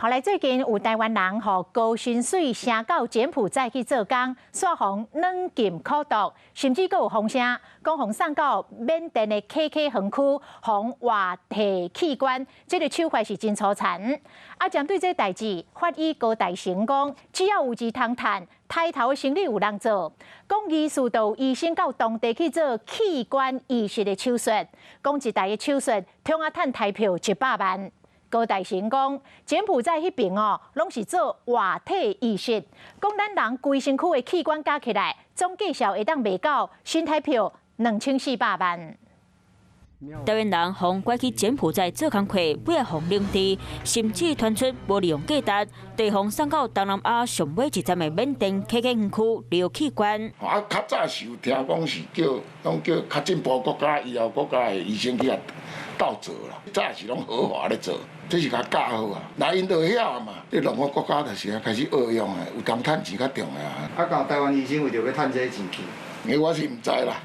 來最近有台灣人予高薪水請到柬埔寨去做工，煞予軟禁苦毒，甚至閣有風聲講予送到緬甸的 KK 園區，予活體器官，這個手法是真粗殘。啊，針對這代誌，法醫高大成講，只要有錢通趁，刣頭的生理有人做。講醫術都有醫生到當地去做器官移植的手術，講一台的手術，通啊趁台票100萬。高大成講，柬埔寨彼爿哦，攏是做活體移植。講咱人規身軀的器官加起來，總價數會當賣到新台票2400萬。台灣人予拐去柬埔寨做工課，尾仔予冷治，甚至傳出無利用價值，地予送到東南亞上尾一站的緬甸 KK 園區留器官。啊，較早是有聽講是叫，攏叫較進步國家、醫療國家的醫生去遐鬥做啦，早是攏合法咧做。這是共教好啊，那𪜶就會曉嘛。這兩個國家就是開始惡用啊，有當趁錢較重要啊。啊，敢有台灣醫生為著欲趁這個錢去？我是毋知啦，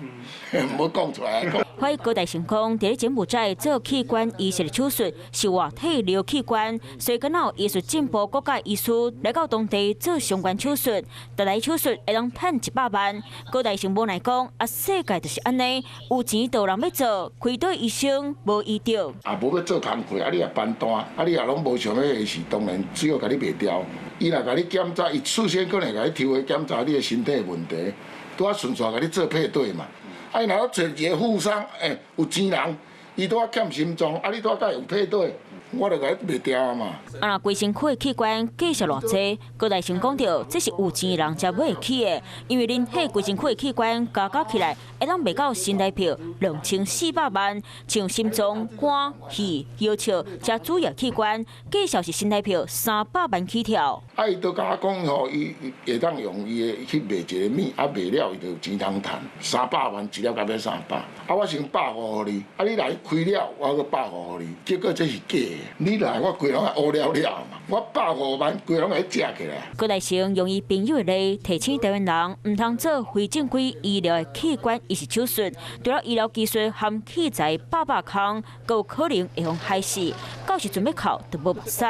毋好講出來。法醫高大成講，佇咧柬埔寨做器官移植的手術是活體留器官，所以敢若有醫術進步國家醫師來到當地做相關手術，逐台手術會當趁100萬。高大成無奈講，啊，世界就是按呢，有錢就有人欲做，開刀醫生無醫著。啊，無欲做工課，啊，你也搬單，啊，你也攏無想欲的時，當然只好共你賣掉。伊若共你檢查，伊事先可能共你抽血檢查你的身體的問題，拄仔順紲共你做配對嘛。啊，伊若揣一個富商，欸，有錢人，伊拄仔欠心臟，啊，你拄仔共伊有配對，我就共你賣掉啊嘛。啊，若規身軀的器官價值偌濟，高大成講著，這是有錢的人才買會起的，因為人體規身軀的器官加加起來，會當賣到新台票2400萬，像心臟、肝、肺、腰笑這主要器官，價數是新台票300萬起跳。啊，伊都共我講吼，伊會當用伊的去賣一個物，啊賣了伊就有錢通趁，三百萬一粒甲欲三百，啊我先百五予你，啊你來開了，我閣百五予你，結果這是假的，你來我規攏烏了了嘛，我150萬規攏共你食起來。高大成用伊朋友的例提醒台灣人，毋通做非正規醫療的器官移植手術，除了醫療技術和器材百百空，閣有可能會予害死，到時陣欲哭就無目屎。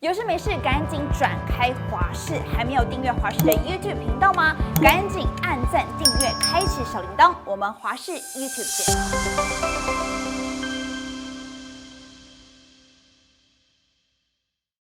有事沒事趕緊轉開華視，還沒有訂閱華視的 YouTube 頻道嗎？趕緊按讚訂閱，開啟小鈴鐺。我們華視 YouTube 見。